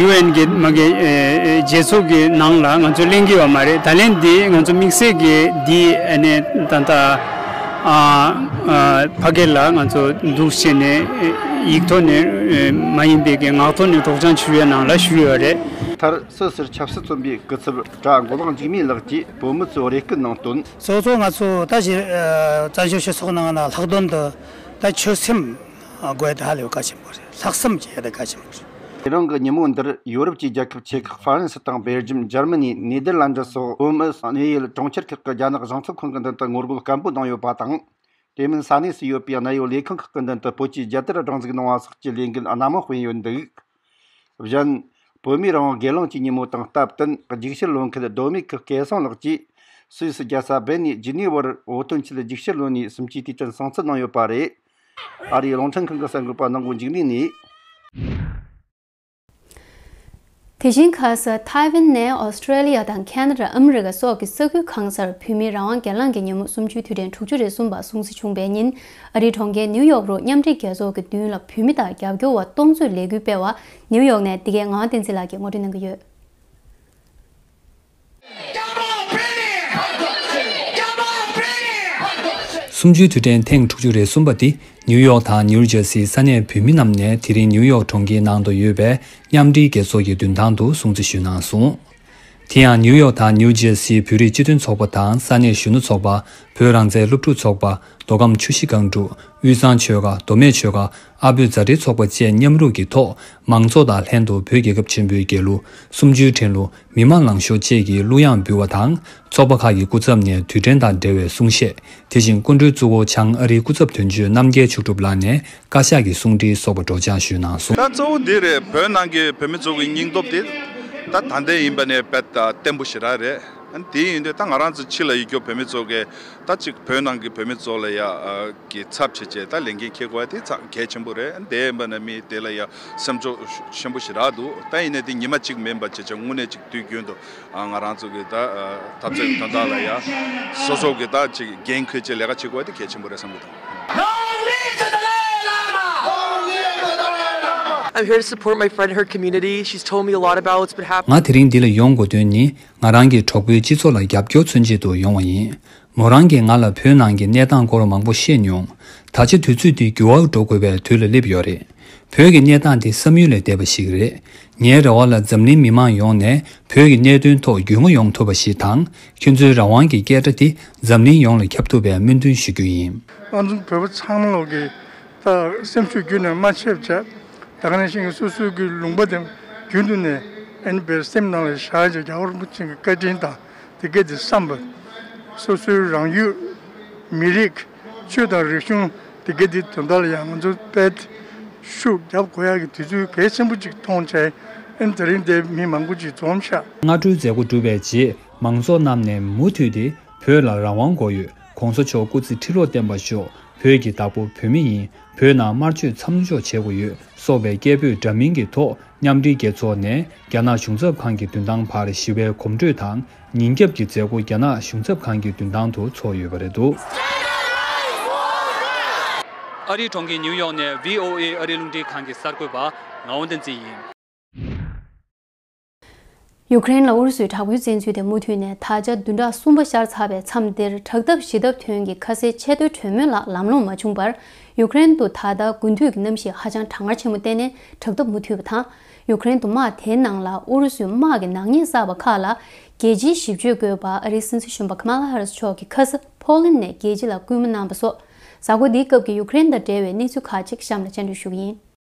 ཡུ་ཨེན་གྱི་མ་གི་ཨེ་ཨེ་རྒྱལ་ཚོགས་ཀྱི་ནང་ལ་ང་ཚོ་གླེང་གི་ཡོད་མ་རེད། ད་ལན་འདི་ང་ཚོ་དམིགས་བསལ་གྱི་འདི་ཨ་ནི་ད་ལྟ་ཨ་ཨ་ཕ་གི་ལ་ང་ཚོ་འདུག་བྱས་ནས་ཡིག་ཐོག་ནས་ཨེ་མ་ཡིན་པའི་གི་ངག་ཐོག་ནས་སྒྲོག་སྦྱང་ཞུ་བའི་ནང་ལ་ཞུས་ཡོད་རེད། མཐར་སུད་སིར་ཆབ་སྲིད་བཙོན་པའི་སྐུ་ཚབ་གྲྭ་མགོ་ལོག་འཇིགས་མེད་ལགས་ཀྱིས་བོད་མི་ཚོར་རེ་སྐུལ་གནང་དོན། སོ་སོ་ང་ཚོ་ད་ཞིག་བཙན་བྱོལ་སྤྱི་ཚོགས་ནང་ལ་ལྷག་དོན་དུ་ད་ཆོད་སེམས་དགོས་ད་ཧ་ལས་པ་གལ་ཆེན་པོ་རེད། ལྷག་བསམ་བྱེད་ཡ་ད་གལ་ཆེན་པོ་རེད། དེ་རིང་གི་ཉིན་མོ་འདིར་ཡོ་རོབ་ཀྱི་རྒྱལ་ཁབ་ཆེ་ཁག་ཧྥ་རན་སི་དང་སྦེལ་ཇམ། འཇར་མ་ནི། ནེ་དར་ལན་ཌི་སོགས་བོད་མི་གནས་ཡུལ་གྲོང་ཁྱེར་ཁག་གི་རྒྱ་ནག་གཞུང་ཚབ་ཁང་གི་མདུན་དུ་ངོ་རྒོལ་སྐད་འབོད་གནང་ཡོད་པ་དང་། དེ་མིན་ས་གནས་སུ་ཡོད་པའི་གནད་ཡོད་ལས་ཁང་ཁག་གི་མདུན་དུ་བོད་ཀྱི་རྒྱལ་དར་སྒྲེང་འཛུགས་གནང་བ་སོགས་ཀྱི་ལས་འགུལ་སྣ་མང་སྤེལ་ཡོད་འདུག། གཞན། བོད་མིའི་རང་དབང་སྒེར་ལངས་ཀྱི་ཉིན་མོ་དང་སྟབས་བསྟུན། རྒྱུག་ཤར་ལོ་འཁེལ་མདོ་སྨད་ཁུལ་སྐལ་བཟང་ལགས་ཀྱིས་སུད་སི་རྒྱལ་ས་བྷེན་ནས་ཇི་ནི་ཝར་བོད་དོན་ཆེད་རྒྱུག་ཤར་ལོན་ནས་གསུམ་བཅུའི་དུས་དྲན་སྲུང་བརྩི་གནང་ཡོད་པ་རེད། ཨ་རིའི་རླུང་འཕྲིན་ཁང་གི་གསར་འགོད་པ་ནང་སྒོ་འཇིགས་མེད་ནས། དེ་བཞིན་ཁ་ས་ཐའེ་ཝན་ནས་ཨོ་སི་ཀྲེ་ལི་ཡ་དང་ཁེ་ན་ཌ། ཨ་མི་རི་ཀ་སོགས་ཀྱི་ས་ཁུལ་གང་སར་བོད་མིའི་རང་དབང་སྒེར་ལངས་ཀྱི་ཉིན་མོ་གསུམ་བཅུའི་དུས་དྲན་དྲུག་ཅུ་རེ་གསུམ་པ་སྲུང་བརྩི་བྱུང་བའི་ཉིན། ཨ་རིའི་གྲོང་ཁྱེར་ནིའུ་ཡོག་རུ་མཉམ་འབྲེལ་རྒྱལ་ཚོགས་ཀྱི་མདུན་ལ་བོད་མི་དང་རྒྱབ་སྐྱོར་བ་སྟོང་ཚོས་ལས་འགུལ་སྤེལ་བ། ནིའུ་ཡོག་ནས་འདི་གའི་ངག་དབང་བསྟན་འཛིན་ལགས་ཀྱིས་ངོ་སྤྲོད་གནང་གི་ཡོད། གསུམ་བཅུའི་དུས་དྲན་ཐེངས་དྲུག་ཅུ་རེ་གསུམ་པ་འདི་ནིའུ་ཡོག་དང་ནིའུ་ཇར་སིའི་ས་གནས་བོད་མི་རྣམས་ནས་དེ་རིང་ནིའུ་ཡོག་གྲོང་ཁྱེར་ནང་དུ་ཡོད་པའི་མཉམ་འབྲེལ་རྒྱལ་ཚོགས་ཀྱི་མདུན་ཐང་དུ་སྲུང་བརྩི་ཞུས་གནང་སོང་། དེ་ཡང་ནིའུ་ཡོག་དང་ནིའུ་ཇར་སིའི་བོད་རིགས་སྤྱི་མཐུན་ཚོགས་པ་དང་ས་གནས་གཞོན་ནུ་ཚོགས་པ། བོད་རང་བཙན་སློབ་ཕྲུག་ཚོགས་པ། མདོ་ཁམས་ཆུ་བཞི་སྒང་དྲུག་དབུས་གཙང་ཆོལ་ཁ། མདོ་སྨད་ཆོལ་ཁ། ཨ་བོད་མཛའ་འབྲེལ་ཚོགས་པ་བཅས་མཉམ་རུབ་ཀྱི་ཐོག་མང་ཚོགས་དང་ལྷན་དུ་བོད་རྒྱལ་ཁབ་ཆེན་པོའི་རྒྱལ་གླུ། གསུམ་བཅུའི་དྲན་གླུ། མི་དམངས་ལངས་ཕྱོགས་བཅས་ཀྱི་གླུ་དབྱངས་འབུལ་བ་དང་། ཚོགས་པ་ཁག་གི་སྐུ་ཚབ་ནས་དུས་དྲན་དང་འབྲེལ་བའི་གསུང་བཤད། དེ་བཞིན་སྐུ་མགྲོན་གཙོ་བོ་བྱང་ཨ་རིའི་སྐུ་ཚབ་དོན་གཅོད་རྣམ་རྒྱལ་མཆོག་གྲུབ་ལགས་ནས་བཀའ་ཤག་གི་གསུང་འཕྲིན་སོགས་པ་སྒྲོག་སྦྱང་ཞུས་གནང་སོང་། ད་གཙོ་བོ་འདི་རེད། བོད་ནང་གི་བོད་མི་ཚོ་གི་སྙིང་སྟོབས་དེ་ད་ད་ལྟ་ཡིན་པ་ནས་རྦད་དེ་བརྟན་པོ་ཞེ་དྲག་རེད། ཨ་ནི་དེ་ཡིན་དུས་ད་ང་རང་ཚོ་ཕྱི་ལ་ཡོད་རྒྱུ་བོད་མི་ཚོ་གི་ད་ཅིག་བོད་ནང་གི་བོད་མི་ཚོ་ལ་ཡ་ཨ་གི་ཚབ་བྱེད་བྱེད་ད་ལས་འགན་འཁྱེར་དགོས་པ་དེ་ཚ་གལ་ཆེན་པོ་རེད། ཨ་ནི་དེ་ཡིན་པ་ན་མི་དེ་ལ་ཡ་སེམས་ཤུགས་ཆེན་པོ་ཞེ་དྲག་འདུག། ད་ཡིན་ནའི་དེ་ཉི་མ་གཅིག་མིན་པ་བྱེད་བྱེད་དངོས་གནས་ཅིག་དུས་རྒྱུན་དུ། ཨ་ང་རང་ཚོ་གི་ད་ཨ་འཐབ་རྩོད་ཀྱི་དོན་དག་ལ་ཡ་སོ་སོ་གི་ད་ཅིག་འགན་ཁུར་བྱས་ལས་ཀ་བྱེད་དགོས་དེ་གལ་ཆེན་པོ་རེད་བསམ་གི་འདུག། Long live the Dalai Lama! Long live the Dalai Lama! I'm here to support my friend and her community. She's told me a lot about what's been happening. ང་དེ་རིང་འདི་ལ་ཡོང་དགོས་དོན་ནི་ང་རང་གི་གྲོགས་པོའི་སྤྱི་ཚོགས་ལ་རྒྱབ་སྐྱོར་མཚོན་ཆེད་དུ་ཡོང་བ་ཡིན། མོ་རང་གིས་ང་ལ་བོད་ནང་གི་གནས་སྟངས་སྐོར་མང་པོ་བཤད་མྱོང་། ད་ཆ་དུས་ཚོད་འདི་འགྱུར་བ་འགྲོ་དགོས་པའི་དུས་ལ་སླེབས་ཡོད་རེད། བོད་ཀྱི་གནས་སྟངས་འདི་བསམ་ཡུལ་ལས་འདས་པ་ཞིག་རེད། ངའི་རེ་བ་ལ་འཛམ་གླིང་མི་མང་ཡོངས་ནས་བོད་ཀྱི་གནད་དོན་ཐོག་རྒྱུས་མངའ་ཡོང་ཐུབ་པ་ཞིག་དང་། ཁྱོད་ཚོའི་རང་དབང་གི་སྐད་སྒྲ་འདི་འཛམ་གླིང་ཡོངས་ལ་ཁྱབ་ཐུབ་པའི་སྨོན་འདུན་ཞུ་རྒྱུ་ཡིན། ང་ཚོ་བོད་པ་ཚང་མ་ལོག་གི་ད་སེམས་ཤུགས་རྒྱུན་ནས་མ་ཆད་པ་བྱས། ད་ག་ནང་བཞིན་གྱི་སོ་སོའི་གི་ལུང་པ་དེ་རྒྱུན་དུ་ནས་ཨ་ནི་བོད་སེམས་ནང་ལ་བཞག་བྱས་རྒྱལ་བ་རིན་པོ་ཆེ་གི་བཀའ་དྲིན་དང་དེ་སྐད་དེ་བསམ་པ། སོ་སོའི་རང་ཡུལ། མི་རིགས། ཆོས་དང་རིག་གཞུང་དེ་སྐད་དེ་དོན་དག་ལ་ཡང་ང་ཚོ་དཔེ་ཤུགས་རྒྱབ་དགོས་ཡག་གི་དུས་ཚོད་གལ་ཆེན་པོ་ཅིག་མཐོང་བྱས། ཨ་ནི་དེ་རིང་དེ་མི་མང་པོ་ཅིག་འཛོམས་ཤག། སྔ་དྲོའི་མཛད་སྒོ་གྲུབ་པའི་རྗེས་མང་ཚོགས་རྣམས་ནས་མུ་མཐུད་དེ། བོད་ལ་རང་དབང་དགོས་ཡོད། ༸གོང་ས་མཆོག་སྐུ་ཚེ་ཁྲི་ལོ་བརྟན་པར་ཤོག། བོད་ཀྱི་བདག་པོ་བོད་མི་ཡིན། བོད་ནང་དམར་གཅོད་མཚམས་འཇོག་བྱེད་དགོས་ཡོད་སོགས་པའི་སྐད་འབོད་འདྲ་མིན་གྱི་ཐོག་མཉམ་འབྲེལ་རྒྱལ་ཚོགས་ནས་རྒྱ་ནག་གཞུང་ཚབ་ཁང་གི་མདུན་ཐང་བར་ཞི་བའི་གོམ་བགྲོད་དང་། ཉིན་རྒྱབ་ཀྱི་མཛད་སྒོ་རྒྱ་ནག་གཞུང་ཚབ་ཁང་གི་མདུན་ཐང་དུ་ཚོགས་ཡོད་པ་རེད་འདུག། ཨ་རིའི་གྲོང་ཁྱེར་ནིའུ་ཡོག་ནས་བྷི་ཨོ་ཨེ་ཨ་རིའི་རླུང་འཕྲིན་ཁང་གི་གསར་འགོད་པ་ངག་དབང་བསྟན་འཛིན་ཡིན། ཡུཀ་རེན་ལ་ཨུ་རུ་སུའི་དྲག་པོའི་བཙན་འཛུལ་དེ་མུ་མཐུད་ནས་ད་ཆ་བདུན་ཕྲག་གསུམ་པ་ཤར་ཚར་བའི་མཚམས་འདིར། དྲག་འཐབ་ཞི་འཐབ་དོན་གྱི་ཁ་གསལ་ཆེ་མཐོའི་གྲོས་མོལ་ལ་ལམ་ལྷོང་མ་བྱུང་བར། ཡུཀ་རེན་དུ་ད་ལྟ་དགུན་དུས་ཀྱི་གནམ་གཤིས་ཧ་ཅང་གྲང་ངར་ཆེན་པོ་བརྟེན་ནས་དྲག་འཐབ་མུ་མཐུད་པ་དང་། ཡུཀ་རེན་དུ་དམག་དེའི་ནང་ལ་ཨུ་རུ་སུའི་དམག་གི་ནག་ཉེས་བསགས་པ་ཁག་ལ་རྒྱལ་སྤྱིའི་ཞིབ་དཔྱོད་དགོས་པ་ཨ་རིའི་སྲིད་འཛིན་གཞོན་པ་ཁ་མ་ལ་ཧ་རིས་མཆོག་གིས་ཁ་ས་ཕོ་ལན་ནས་རྒྱལ་སྤྱི་ལ་སྐུལ་མ་གནང་བ་སོགས། གཟའ་འཁོར་འདིའི་སྐབས་ཀྱི་ཡུཀ་རེན་དང་འབྲེལ་བའི་གནས་ཚུལ་ཁག་ཅིག་གཤམ་ལ་སྙན་སྒྲོན་ཞུ་གི་ཡིན།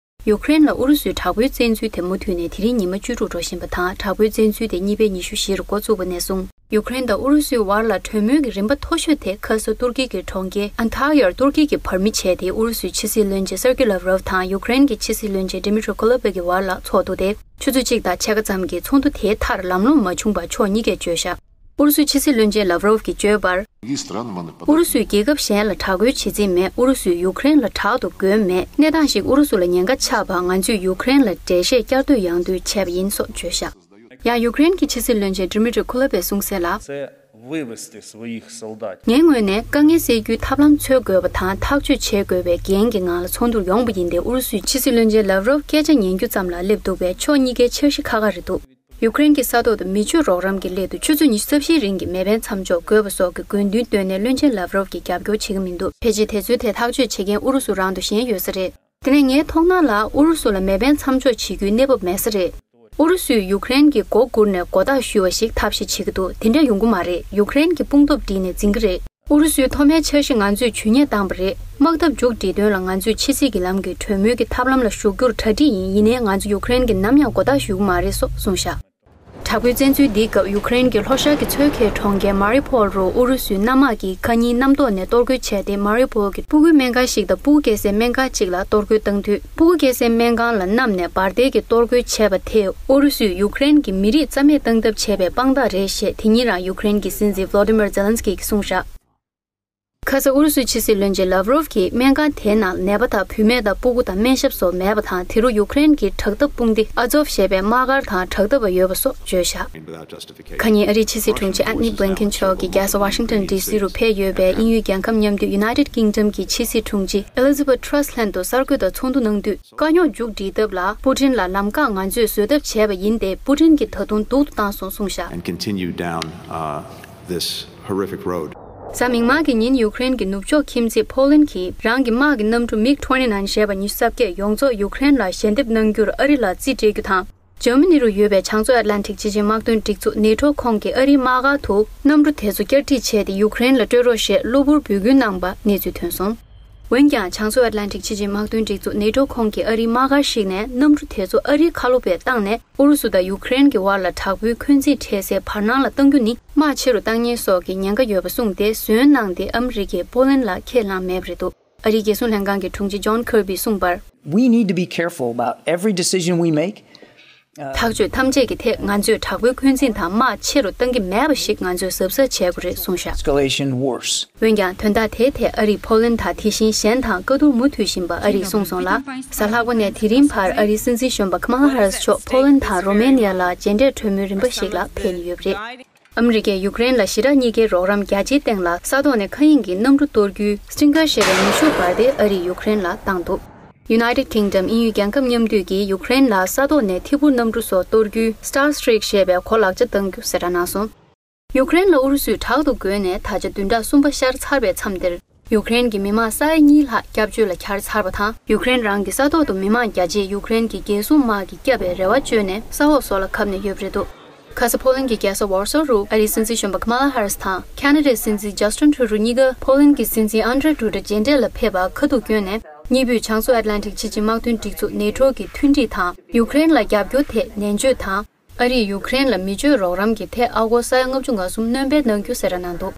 ཡུཀ་རེན་ལ་ཨུ་རུ་སུའི་དྲག་པོའི་བཙན་འཛུལ་དེ་མུ་མཐུད་ནས་དེ་རིང་ཉི་མ་བཅུ་དྲུག་འགྲོ་བཞིན་པ་དང་། དྲག་པོའི་བཙན་འཛུལ་དེ་གཉིས་པའི་ཉི་ཤུ་བཞི་རུ་འགོ་བཙུགས་པ་ནས་བཟུང་། ཡུཀ་རེན་དང་ཨུ་རུ་སུའི་བར་ལ་གྲོས་མོལ་གྱི་རིམ་པ་མཐོ་ཤོས་དེ་ཁ་ས་ཏུར་ཀི་གི་གྲོང་ཁྱེར་ཨན་ཐཱ་ཡར་ཏུར་ཀི་གིས་བར་མི་བྱས་ཏེ། ཨུ་རུ་སུའི་ཕྱི་སྲིད་བློན་ཆེན་སར་ཀི་ལབ་རོབ་དང་ཡུཀ་རེན་གྱི་ཕྱི་སྲིད་བློན་ཆེན་ཌི་མི་ཏྲོ་ཀུ་ལ་བྷ་གི་བར་ལ་ཚོགས་འདུ་དེ་ཆུ་ཚོད་གཅིག་དང་ཕྱེད་ཀ་ཙམ་གྱི་ཚོགས་འདུ་དེའི་མཐར་ལམ་ལྷོང་མ་བྱུང་བར་ཕྱོགས་གཉིས་ཀས་བརྗོད་བཞག་ཨུ་རུ་སུའི་ཕྱི་སྲིད་བློན་ཆེན་ལབ་རོབ་ཀྱིས་བརྗོད་པར། ཨུ་རུ་སུས་རྒྱལ་ཁབ་གཞན་ལ་དྲག་རྒོལ་བྱེད་རྩིས་མེད། ཨུ་རུ་སུས་ཡུཀ་རེན་ལ་དྲག་ཏུ་རྒོལ་མེད། གནས་སྟངས་ཤིག་ཨུ་རུ་སུ་ལ་ཉེན་ཁ་ཆགས་པར་ང་ཚོས་ཡུཀ་རེན་ལ་འགྲེལ་བཤད་བསྐྱར་ཟློས་ཡང་ཟློས་བྱས་པ་ཡིན་སོགས་བརྗོད་བཞག་ཡང་ཡུཀ་རེན་གྱི་ཕྱི་སྲིད་བློན་ཆེན་ཌི་མི་ཏྲི་ཁུ་ལ་བས་གསུངས་གསལ་ལ། Це вивести своїх солдатів. ངའི་ངོས་ནས་དཀའ་ངལ་སེལ་རྒྱུའི་ཐབས་ལམ་འཚོལ་དགོས་པ་དང་ཐག་གཅོད་བྱེད་དགོས་པའི་འགན་གྱི་ངང་ལ་ཚོགས་འདུར་ཡོང་བ་ཡིན་ཏེ། ཨུ་རུ་སུའི་ཕྱི་སྲིད་བློན་ཆེན་ལབ་རོབ་སྐད་ཆ་ཉན་རྒྱུ་ཙམ་ལ་སླེབས་འདུག་པས། ཕྱོགས་གཉིས་ཀའི་འཆར་གཞི་ཁ་ཁ་རེད་འདུག་ཡུཀ་རེན་གྱི་ས་ཐོག་ཏུ་མི་སྤྱོད་རོགས་རམ་གྱི་སླད་དུ་ཆུ་ཚོད་ཉི་ཤུ་རྩ་བཞིའི་རིང་གི་མེ་འཕེན་མཚམས་འཇོག་དགོས་པ་སོགས་ཀྱི་དགོས་འདུན་བཏོན་ནས། བློན་ཆེན་ལབ་རོབ་ཀྱིས་རྒྱབ་སྐྱོར་བྱེད་ཀྱི་མི་འདུག་ཕལ་ཆེར་དེ་ཚོའི་ཐད་ཐག་གཅོད་བྱེད་མཁན་ཨུ་རུ་སུ་རང་དུ་གཞན་ཡོད་ས་རེད། དེ་ནས་ངའི་མཐོང་སྣང་ལ་ཨུ་རུ་སུ་ལ་མེ་འཕེན་མཚམས་འཇོག་བྱེད་རྒྱུའི་གནས་བབ་མེད་ས་རེད། ཨུ་རུ་སུས་ཡུཀ་རེན་གྱི་མགོ་སྒུར་ནས་མགོ་བཏགས་ཞུ་བ་ཞིག་ཐབས་ཤེས་བྱེད་ཀྱི་འདུག་དེ་འདྲ་ཡོང་གི་མ་རེད། ཡུཀ་རེན་གྱི་དཔུང་སྟོབས་བསྒྲིལ་ནས་འཛིང་གི་རེད། ཨུ་རུ་སུའི་མཐོ་དམའི་འཆར་གཞི་ང་ཚོས་ཇུས་ཉེས་བཏང་པ་རེད། དམག་འཐབ་མཇུག་སྒྲིལ་དོན་ལ་ང་ཚོས་ཕྱི་སྲིད་ཀྱི་ལམ་གྱི་གྲོས་མོལ་གྱི་ཐབས་ལམ་ལ་ཞུགས་རྒྱུར་གྲ་སྒྲིག་ཡིན། ཡིན་ནའི་ང་ཚོ་ཡུཀ་རེན་གྱི་ནམ་ཡང་མགོ་བཏགས་ཞུ་གི་མ་རེད་སོགས་གསུངས་བཞག་དྲག་པོའི་བཙན་འཛུལ་འདིའི་སྐབས་ཡུཀ་རེན་གྱི་ལྷོ་ཤར་གྱི་མཚོ་ཁའི་གྲོང་ཁྱེར་མ་རི་ཕོལ་རུ་ཨུ་རུ་སུའི་གནམ་དམག་གིས་ཁ་ཉིན་གནམ་ཐོག་ནས་གཏོར་རྒོལ་བྱས་ཏེ། མ་རི་ཕོལ་གྱི་སྤུ་གུའི་སྨན་ཁང་ཞིག་དང་སྤུ་གུ་སྐྱེ་སའི་སྨན་ཁང་གཅིག་ལ་གཏོར་རྒོལ་བཏང་དུས། སྤུ་གུ་སྐྱེ་སའི་སྨན་ཁང་ལ་བསྣམས་ནས་འབར་མདེལ་གྱི་གཏོར་རྒོལ་བྱས་པ་དེས་ཨུ་རུ་སུས་ཡུཀ་རེན་གྱི་མི་རིགས་རྩ་མེད་བཏང་ཐབས་བྱས་པའི་དཔང་རྟགས་རེད་ཞེས་དེ་ཉིན་རང་ཡུཀ་རེན་གྱི་སྲིད་འཛིན་ཝོ་ལོ་ཏི་མིར་ཛེ་ལན་སི་ཀི་གིས་གསུངས་བཞག་ཁ་ས་ཨུ་རུ་སུའི་ཕྱི་སྲིད་བློན་ཆེན་ལབ་རོབ་ཀྱིས་སྨན་ཁང་དེའི་ནང་ནད་པ་དང་བུད་མེད་དང་སྤུ་གུ་དང་སྨན་ཞབས་སོགས་མེད་པ་དང་། དེ་རུ་ཡུཀ་རེན་གྱི་དྲག་འཐབ་དཔུང་སྡེ་ཨ་ཛོབ་ཞེས་པའི་དམག་སྒར་དང་དྲག་འཐབ་པ་ཡོད་པ་སོགས་བརྗོད་བཞག་ཁ་ཉིན་ཨ་རིའི་ཕྱི་སྲིད་དྲུང་ཆེ་ཨན་ནི་བྷི་ལིན་ཁེན་མཆོག་གིས་རྒྱལ་ས་ཝ་ཤིང་ཊོན་ཌི་སི་རུ་ཕེབས་ཡོད་པའི་དབྱིན་ཡུལ་རྒྱལ་ཁབ་མཉམ་འདུས་United Kingdom གྱི་ཕྱི་སྲིད་དྲུང་ཆེ་ཨེ་ལི་ཛ་བྷེཐ་ཐྲས་ལྷན་དུ་གསར་འགོད་དང་ཚོགས་འདུ་གནང་དུས། དཀའ་རྙོག་མཇུག་སྒྲིལ་ཐབས་ལ་པུ་ཏིན་ལ་ལམ་ཁ་ང་ཚོས་བཟོ་ཐབས་བྱས་པ་ཡིན་ཏེ། པུ་ཏིན་གྱིས་ད་དུང་སྡུག་ཏུ་བཏང་སོང་གསུངས་བཞག And continue down, uh, this horrific road. གཟའ་མིག་དམར་གྱི་ཉིན་ཡུཀ་རེན་གྱི་ནུབ་ཕྱོགས་ཁྱིམ་མཚེས་ཕོ་ལན་གྱིས་རང་གི་དམག་གི་གནམ་གྲུ་མིག་twenty nine ཞེས་པ་ཉི་ཤུ་རྩ་བརྒྱད་ཡོངས་རྫོགས་ཡུཀ་རེན་ལ་ཞལ་འདེབས་གནང་རྒྱུར་ཨ་རི་ལ་རྩིས་སྤྲད་རྒྱུ་དང་། འཇར་མ་ནི་རུ་ཡོད་པའི་བྱང་མཚོ་ཨེཊ་ལན་ཊིག་སྤྱི་ཆིངས་དམག་དོན་སྒྲིག་འཛུགས་ནེ་ཊོ་ཁོངས་ཀྱི་ཨ་རིའི་དམག་སྒར་དུ་གནམ་གྲུ་དེ་ཚོ་བསྐྱར་སྒྲིག་བྱས་ཏེ་ཡུཀ་རེན་ལ་སྤྲོད་རོགས་ཞེས་གློ་བུར་འབོད་སྐུལ་གནང་པ་གནས་ཚུལ་ཐོན་སོང་། འོན་ཀྱང་། བྱང་མཚོ་ཨེཊ་ལན་ཊིག་སྤྱི་ཆིངས་དམག་དོན་སྒྲིག་འཛུགས་ནེ་ཊོ་ཁོངས་ཀྱི་ཨ་རིའི་དམག་སྒར་ཞིག་ནས་གནམ་གྲུ་དེ་ཚོ་ཨ་རིའི་ཁ་ལོ་པས་བཏང་ནས། ཨུ་རུ་སུ་དང་ཡུཀ་རེན་གྱི་དབར་ལ་དྲག་པོའི་འཁོན་འཛིན་འཕྲད་སའི་བར་སྣང་ལ་གཏང་རྒྱུ་ནི་དམག་ཆེ་རུ་གཏང་ཉེན་སོགས་ཀྱི་ཉེན་ཁ་ཡོད་པ་གསུངས་ཏེ། ཟོན་གནང་སྟེ་ཨ་མི་རི་ཀས་པོ་ལན་ལ་ཁས་བླངས་མེད་པ་རེད་འདུག་ཨ་རིའི་རྒྱལ་སྲུང་ལྷན་ཁང་གི་དྲུང་ཆེ་ཇོན་ཁེར་བིས་གསུངས་པར། We need to be careful about every decision we make. ཐག་གཅོད་ཐམས་ཅད་ཀྱི་ཐད་ང་ཚོས་དྲག་པོའི་འཁོན་འཛིན་དང་དམག་ཆེ་རུ་གཏང་གི་མེད་པ་ཞིག་ང་ཚོས་གཟབ་གཟབ་བྱེད་དགོས་རེད་གསུངས་བཞག Escalation worse. འོན་ཀྱང་། དོན་དག་དེའི་ཐད་ཨ་རིས་ཕོ་ལན་དང་དེ་བཞིན་གཞན་དང་བཀའ་བསྡུར་མུ་མཐུད་བཞིན་པ་ཨ་རིས་གསུངས་སོང་ལ། གཟའ་ལྷག་པ་ནས་དེ་རིང་བར་ཨ་རིའི་སྲིད་འཛིན་གཞོན་པ་ཁ་མ་ལ་ཧ་རིས་མཆོག་ཕོ་ལན་དང་རོ་མེ་ནི་ཡ་ལ་མཇལ་འཕྲད་གྲོས་མོལ་རིམ་པ་ཞིག་ལ་ཕེབས་ནས་ཡོད་པ་རེད། ཨ་མི་རི་ཀས་ཡུཀ་རེན་ལ་ཞི་དྲག་གཉིས་ཀའི་རོགས་རམ་རྒྱ་ཆེའི་སྟེང་ལ་ས་ཐོག་ནས་མཁའ་དབྱིངས་ཀྱི་གནམ་གྲུ་གཏོར་རྒྱུའི་སི་ཊིང་གར་ཞེས་པའི་མེ་ཤུགས་འབར་མདེལ་ཨ་རིས་ཡུཀ་རེན་ལ་བཏང་འདུག United Kingdom དབྱིན་ཡུལ་རྒྱལ་ཁབ་མཉམ་འདུས་ཀྱིས་ཡུཀ་རེན་ལ་ས་ཐོག་ནས་ཐི་གུར་གནམ་གྲུ་སོགས་གཏོར་རྒྱུའི་Starstreak ཞེས་པའི་གོ་ལག་ཆ་གཏང་རྒྱུ་གསལ་བསྒྲགས་གནང་སོང་། ཡུཀ་རེན་ལ་ཨུ་རུ་སུས་དྲག་ཏུ་རྒོལ་ནས་ད་ཆ་བདུན་ཕྲག་གསུམ་པ་ཤར་ཚར་བའི་མཚམས་དེར། ཡུཀ་རེན་གྱི་མི་མང་ས་ཡ་གཉིས་ལྷག་སྐྱབས་བཅོལ་ལ་གྱར་ཚར་བ་དང་། ཡུཀ་རེན་རང་གི་ས་ཐོག་ཏུ་མི་མང་རྒྱ་ཆེས་ཡུཀ་རེན་གྱི་རྒྱལ་སྲུང་དམག་གིས་བསྐྱབས་པའི་རེ་བ་བཅོལ་ནས་ས་འོག་སོགས་ལ་བབས་ནས་ཡོད་པ་རེད་འདུག་ཁ་ས་ཕོ་ལན་གྱི་རྒྱལ་ས་ཝར་སོ་རུ་ཨ་རིའི་སྲིད་འཛིན་གཞོན་པ་ཁ་མ་ལ་ཧ་རིས་དང་ཁ་ན་ཌའི་སྲིད་འཛིན་ཇ་སི་ཊིན་ཊུ་རུ་གཉིས་ཀ་ཕོ་ལན་གྱི་སྲིད་འཛིན་ཨན་ཌྲེ་ཌུ་ཌ་མཇལ་འཕྲད་ལ་ཕེབས་པར་ཁ་ཐུག་བསྐྱོན་ནས། གཉིས་པོས་བྱང་མཚོ་ཨེཊ་ལན་ཊིག་སྤྱི་ཆིངས་དམག་དོན་སྒྲིག་འཛུགས་ནེ་ཊོ་གི་མཐུན་སྒྲིལ་དང་ཡུཀ་རེན་ལ་རྒྱབ་སྐྱོར་ཐད་ནན་བརྗོད་དང་། ཨ་རིས་ཡུཀ་རེན་ལ་མི་ཆོས་རོགས་རམ་གྱི་ཐད་ཨ་སྒོར་ས་ཡ་ལྔ་བཅུ་ང་གསུམ་སྣོན་སྤེལ་གནང་རྒྱུ་གསལ་བསྒྲགས་གནང་འདུག་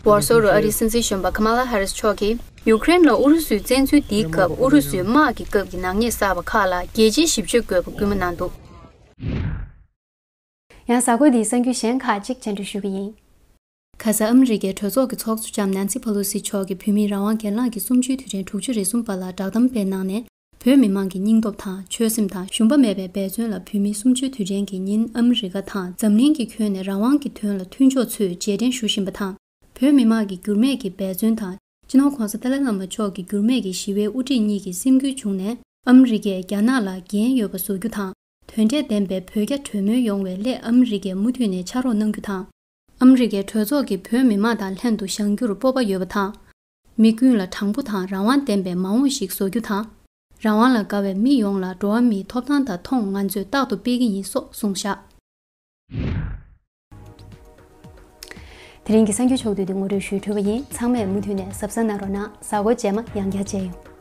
ཝར་སོ་རུ་ཨ་རིའི་སྲིད་འཛིན་གཞོན་པ་ཁ་མ་ལ་ཧ་རིས་མཆོག་གིས་ཡུཀ་རེན་ལ་ཨུ་རུ་སུའི་བཙན་འཛུལ་འདིའི་སྐབས་ཨུ་རུ་སུའི་དམག་གི་སྐབས་ཀྱི་ནག་ཉེས་བསགས་པ་ཁག་ལ་རྒྱལ་སྤྱིའི་ཞིབ་དཔྱོད་དགོས་པ་སྐུལ་མ་གནང་འདུག་ཡང་གཟའ་འཁོར་འདིའི་གསར་འགྱུར་གཞན་ཁག་ཅིག་སྙན་སྒྲོན་ཞུ་གི་ཡིན། ཁ་ས་ཨ་མི་རི་ཀའི་གྲོས་ཚོགས་ཀྱི་ཚོགས་གཙོ་ལྕམ་ནན་སི་ཕ་ལོ་སི་མཆོག་གིས་བོད་མིའི་རང་དབང་སྒེར་ལངས་ཀྱི་གསུམ་བཅུའི་དུས་དྲན་དྲུག་ཅུ་རེ་གསུམ་པ་ལ་བསྒྲགས་གཏམ་སྤེལ་གནང་ནས། བོད་མི་མང་གི་སྙིང་སྟོབས་དང་ཆོད་སེམས་དང་ཞུམ་པ་མེད་པའི་འབད་བརྩོན་ལ་བོད་མིའི་གསུམ་བཅུའི་དུས་དྲན་གྱི་ཉིན་ཨ་མི་རི་ཀ་དང་འཛམ་གླིང་གི་ཁྱོན་ནས་རང་དབང་གི་དོན་ལ་མཐུན་ཕྱོགས་ཚོས་རྗེས་དྲན་ཞུ་བཞིན་པ་དང་། བོད་མི་མང་གི་འགྱུར་མེད་ཀྱི་འབད་བརྩོན་དང་། སྤྱི་ནོར་༸གོང་ས་ཏཱ་ལའི་བླ་མ་མཆོག་གི་འགྱུར་མེད་ཀྱི་ཞི་བའི་དབུ་ཁྲིད་གཉིས་ཀྱི་སེམས་འགུལ་བྱུང་ནས། ཨ་མི་རི་ཀས་རྒྱ་ནག་ལ་འགན་ཡོད་པ་བཟོ་རྒྱུ་དང་། དོན་འབྲས་ལྡན་པའི་བོད་རྒྱ་གྲོས་མོལ་ཡོང་བའི་སླད་ཨ་མི་རི་ཀས་མུ་མཐུད་ནས་ཕྱག་རོགས་གནང་རྒྱུ་དང་། ཨ་མི་རི་ཀའི་གྲོས་ཚོགས་ཀྱིས་བོད་མི་མང་དང་ལྷན་དུ་བཞེངས་རྒྱུར་སྤོབས་པ་ཡོད་པ་དང་། མི་ཀུན་ལ་དྲང་པོ་དང་རང་དབང་ལྡན་པའི་མ་འོངས་ཤིག་བཟོ་རྒྱུ་དང་། རང་དབང་ལ་དགའ་བའི་མི་ཡོངས་ལ་འགྲོ་བ་མིའི་ཐོབ་ཐང་དང་མཐོང་ང་ཚོས་རྟག་ཏུ་སྤེལ་གྱི་ཡིན་སོགས་གསུངས་བཞག་དེ་རིང་གི་གསར་འགྱུར་ཕྱོགས་བསྡུས་འདི་ངོ་སྤྲོད་ཞུས་གྲུབ་པ་ཡིན། ཚང་མས་མུ་མཐུད་ནས་གཟབ་གཟབ་གནང་རོགས་གནང་། གཟའ་འཁོར་རྗེས་མ་ཡང་བསྐྱར་མཇལ་ཡོང་།